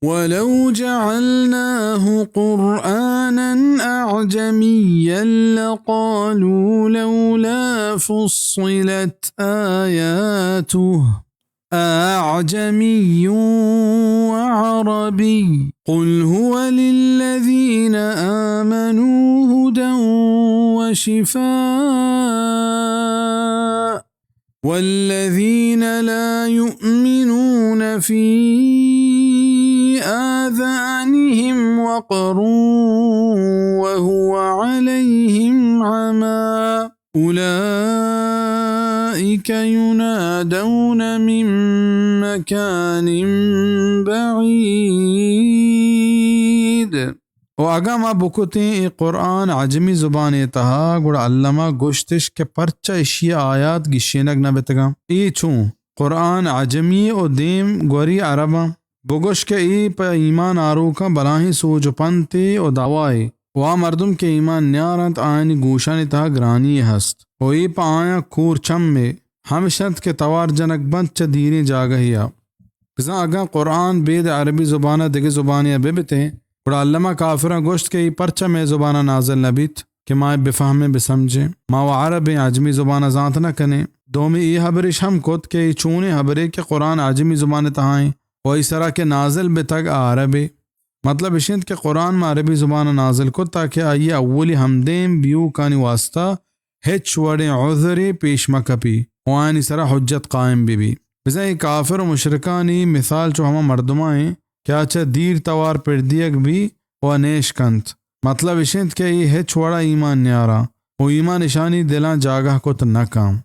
ولو جعلناه قرآنا أعجميا لقالوا لولا فصلت آياته أعجمي وعربي قل هو للذين آمنوا هدى وشفاء والذين لا يؤمنون في آذانهم وقر وهو عليهم عمى أولئك ينادون من مكان بعيد. و اگاں ما بکتیں اے قرآن عجمی زبانے تہا، گڑا علمہ گوشتش کہ پرچا اشی آیات گشینگ نہ بتگاں؟ اے چون؟ قرآن عجمی و دیم گوری عرباں۔ بگوش کہ اے پہ ایمان آروکاں بلاہیں سوج و پنتے و دوائے، و آ مردم کہ ایمان نیارنت آیانی گوشانی تہا گرانی ہست، و اے پہ آیاں کور چمے، ہمش انت کہ توار جنگ بنت چہ دیریں جاگہے ء۔ بزاں اگاں قرآن بید عربی زبان ء دگہ زبانے ء بہ بتیں، گڑا علمہ کافراں گوشت کہ اے پرچا مئے زبان ء نازل نہ بیت کہ ما اے بفہمیں بسمجھیں؟ ما و عربیں، عجمی زبان ء زانت نہ کنیں۔ دومی اے ہبرش ہم کت کہ اے چونیں ہبرے کہ قرآن عجمی زبان ء تہا ایں و اے سرا کہ نازل بتگ آ عربے۔ مطلب اش انت کہ قرآن ما عربی زبان ء نازل کت تاکہ آئی ء اولی ہمدیم بیوکانی واسطہ ہچ وڑیں عذرے پیش مہ کپی و آیانی سرا حجت قائم بہ بی۔ بزاں اے کافر و مشرکانی مثال چو ہما مردماں ایں کہ آ چہ دیر توار پر دیگ بی و نیش کنت۔ مطلب اش انت کہ اے ہچ وڑا ایمان نیاراں و ایمان اشانی دلاں جاگہ کت نہ کن۔